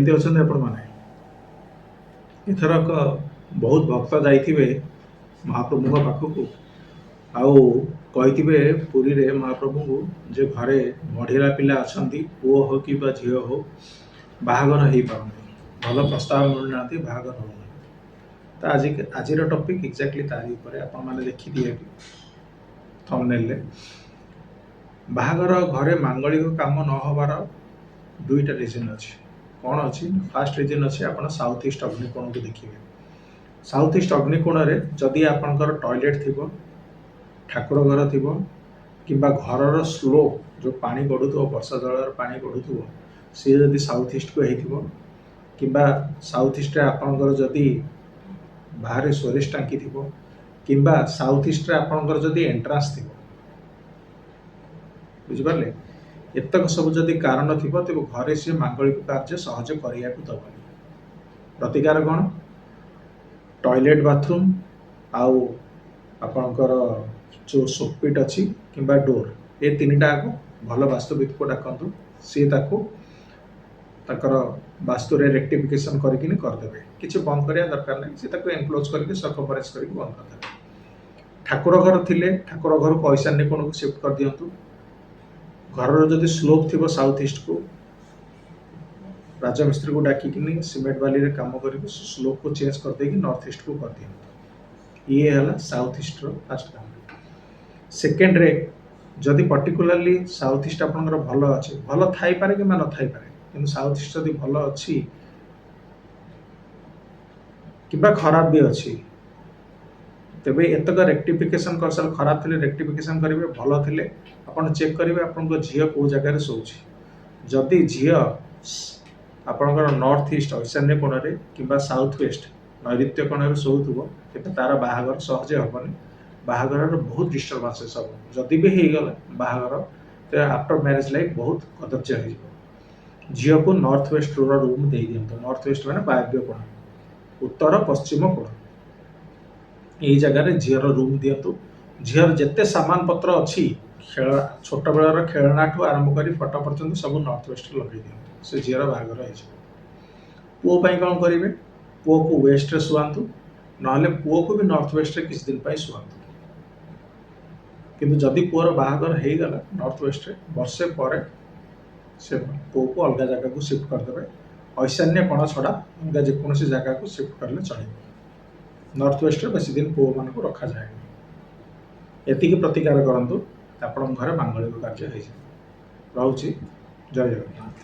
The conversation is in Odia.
କେମିତି ଅଛନ୍ତି ଆପଣମାନେ? ଏଥରକ ବହୁତ ଭକ୍ତ ଯାଇଥିବେ ମହାପ୍ରଭୁଙ୍କ ପାଖକୁ ଆଉ କହିଥିବେ ପୁରୀରେ ମହାପ୍ରଭୁଙ୍କୁ ଯେ ଘରେ ମଢ଼ିଲା ପିଲା ଅଛନ୍ତି, ପୁଅ ହଉ କିମ୍ବା ଝିଅ ହଉ, ବାହାଘର ହେଇପାରୁନି, ଭଲ ପ୍ରସ୍ତାବ ମିଳୁନାହାନ୍ତି, ବାହାଘର ହେଉନି। ତ ଆଜିର ଟପିକ୍ ଏକ୍ଜାକ୍ଟଲି ତାରି ଉପରେ। ଆପଣମାନେ ଦେଖିଥିବେ ଥମ୍ବନେଲରେ। ବାହାଘର ଘରେ ମାଙ୍ଗଳିକ କାମ ନ ହେବାର ଦୁଇଟା ରିଜନ୍ ଅଛି। କ'ଣ ଅଛି? ଫାର୍ଷ୍ଟ ରିଜନ୍ ଅଛି, ଆପଣ ସାଉଥ ଇଷ୍ଟ ଅଗ୍ନିକୋଣକୁ ଦେଖିବେ। ସାଉଥ ଇଷ୍ଟ ଅଗ୍ନିକୋଣରେ ଯଦି ଆପଣଙ୍କର ଟଏଲେଟ୍ ଥିବ, ଠାକୁର ଘର ଥିବ କିମ୍ବା ଘରର ସ୍ଲୋପ୍ ଯେଉଁ ପାଣି ଗଡ଼ୁଥିବ, ବର୍ଷା ଜଳର ପାଣି ଗଡ଼ୁଥିବ, ସିଏ ଯଦି ସାଉଥ ଇଷ୍ଟକୁ ହେଇଥିବ କିମ୍ବା ସାଉଥ ଇଷ୍ଟରେ ଆପଣଙ୍କର ଯଦି ବାହାରେ ସ୍ୱେରେଜ ଟାଙ୍କି ଥିବ କିମ୍ବା ସାଉଥ ଇଷ୍ଟରେ ଆପଣଙ୍କର ଯଦି ଏଣ୍ଟ୍ରାନ୍ସ ଥିବ, ବୁଝିପାରିଲେ, ଏତକ ସବୁ ଯଦି କାରଣ ଥିବ, ତେବେ ଘରେ ସିଏ ମାଙ୍ଗଳିକ କାର୍ଯ୍ୟ ସହଜ କରିବାକୁ ଦେବନି। ପ୍ରତିକାର କ'ଣ? ଟଏଲେଟ୍, ବାଥରୁମ୍ ଆଉ ଆପଣଙ୍କର ଯେଉଁ ସୋକପିଟ୍ ଅଛି କିମ୍ବା ଡୋର୍, ଏ ତିନିଟା ଆଗ ଭଲ ବାସ୍ତୁବିତ୍କୁ ଡାକନ୍ତୁ। ସିଏ ତାକୁ ତାଙ୍କର ବାସ୍ତୁରେ ରେକ୍ଟିଫିକେସନ୍ କରିକିନି କରିଦେବେ। କିଛି ବନ୍ଦ କରିବା ଦରକାର ନାହିଁ। ସେ ତାକୁ ଏନକ୍ଲୋଜ୍ କରିକି, ସର୍କମଫରେନ୍ସ କରିକି ବନ୍ଦ କରିଦେବେ। ଠାକୁର ଘର ଥିଲେ ଠାକୁର ଘରକୁ ଐଶାନ୍ୟ କୋଣକୁ ସିଫ୍ଟ କରିଦିଅନ୍ତୁ। ଘରର ଯଦି ସ୍ଲୋପ୍ ଥିବ ସାଉଥ ଇଷ୍ଟକୁ, ରାଜମିସ୍ତ୍ରୀକୁ ଡାକିକିନି ସିମେଣ୍ଟ ବାଲିରେ କାମ କରିକି ସ୍ଲୋପକୁ ଚେଞ୍ଜ କରିଦେଇକି ନର୍ଥ ଇଷ୍ଟକୁ କରିଦିଅନ୍ତୁ। ଇଏ ହେଲା ସାଉଥ ଇଷ୍ଟର ଫାର୍ଷ୍ଟ କାମ। ସେକେଣ୍ଡରେ, ଯଦି ପର୍ଟିକୁଲାରଲି ସାଉଥ ଇଷ୍ଟ ଆପଣଙ୍କର ଭଲ ଅଛି, ଭଲ ଥାଇପାରେ କିମ୍ବା ନଥାଇପାରେ, କିନ୍ତୁ ସାଉଥ ଇଷ୍ଟ ଯଦି ଭଲ ଅଛି କିମ୍ବା ଖରାପ ବି ଅଛି, ତେବେ ଏତକ ରେକ୍ଟିଫିକେସନ୍ କରିସାରିଲା, ଖରାପ ଥିଲେ ରେକ୍ଟିଫିକେସନ୍ କରିବେ, ଭଲ ଥିଲେ ଆପଣ ଚେକ୍ କରିବେ ଆପଣଙ୍କ ଝିଅ କେଉଁ ଜାଗାରେ ଶୋଉଛି। ଯଦି ଝିଅ ଆପଣଙ୍କର ନର୍ଥ ଇଷ୍ଟ ଐଶାନ୍ୟ କୋଣରେ କିମ୍ବା ସାଉଥ ୱେଷ୍ଟ ନୈଋତ୍ୟ କୋଣରେ ଶୋଉଥିବ, ତେବେ ତାର ବାହାଘର ସହଜେ ହେବନି। ବାହାଘରର ବହୁତ ଡିଷ୍ଟର୍ବାନ୍ସେସ୍ ହେବ। ଯଦି ବି ହେଇଗଲା ବାହାଘର, ତେବେ ଆଫ୍ଟର ମ୍ୟାରେଜ୍ ଲାଇଫ୍ ବହୁତ କଦର୍ଯ୍ୟ ହେଇଯିବ। ଝିଅକୁ ନର୍ଥ ୱେଷ୍ଟର ରୁମ୍ ଦେଇ ଦିଅନ୍ତୁ। ନର୍ଥ ୱେଷ୍ଟ ମାନେ ବାୟବ୍ୟ କୋଣ, ଉତ୍ତର ପଶ୍ଚିମ କୋଣ। ଏଇ ଜାଗାରେ ଝିଅର ରୁମ୍ ଦିଅନ୍ତୁ। ଝିଅର ଯେତେ ସାମାନ ପତ୍ର ଅଛି, ଖେଳ ଛୋଟବେଳର ଖେଳଣାଠୁ ଆରମ୍ଭ କରି ଫଟୋ ପର୍ଯ୍ୟନ୍ତ, ସବୁ ନର୍ଥ ୱେଷ୍ଟରେ ଲଗେଇ ଦିଅନ୍ତୁ। ସେ ଝିଅର ବାହାଘର ହେଇଯିବ। ପୁଅ ପାଇଁ କ'ଣ କରିବେ? ପୁଅକୁ ୱେଷ୍ଟରେ ଶୁଆନ୍ତୁ, ନହେଲେ ପୁଅକୁ ବି ନର୍ଥ ୱେଷ୍ଟରେ କିଛି ଦିନ ପାଇଁ ଶୁଆନ୍ତୁ। କିନ୍ତୁ ଯଦି ପୁଅର ବାହାଘର ହେଇଗଲା ନର୍ଥ ୱେଷ୍ଟରେ, ବର୍ଷେ ପରେ ସେ ପୁଅକୁ ଅଲଗା ଜାଗାକୁ ସିଫ୍ଟ କରିଦେବେ। ଐଶାନ୍ୟ କୋଣ ଛଡ଼ା ଅଲଗା ଯେକୌଣସି ଜାଗାକୁ ସିଫ୍ଟ କଲେ ଚଳିବ। ନର୍ଥ ୱେଷ୍ଟରେ ବେଶୀ ଦିନ ପୁଅମାନଙ୍କୁ ରଖାଯାଏନି। ଏତିକି ପ୍ରତିକାର କରନ୍ତୁ, ଆପଣଙ୍କ ଘରେ ମାଙ୍ଗଳିକ କାର୍ଯ୍ୟ ହେଇଯିବ। ରହୁଛି, ଜୟ ଜଗନ୍ନାଥ।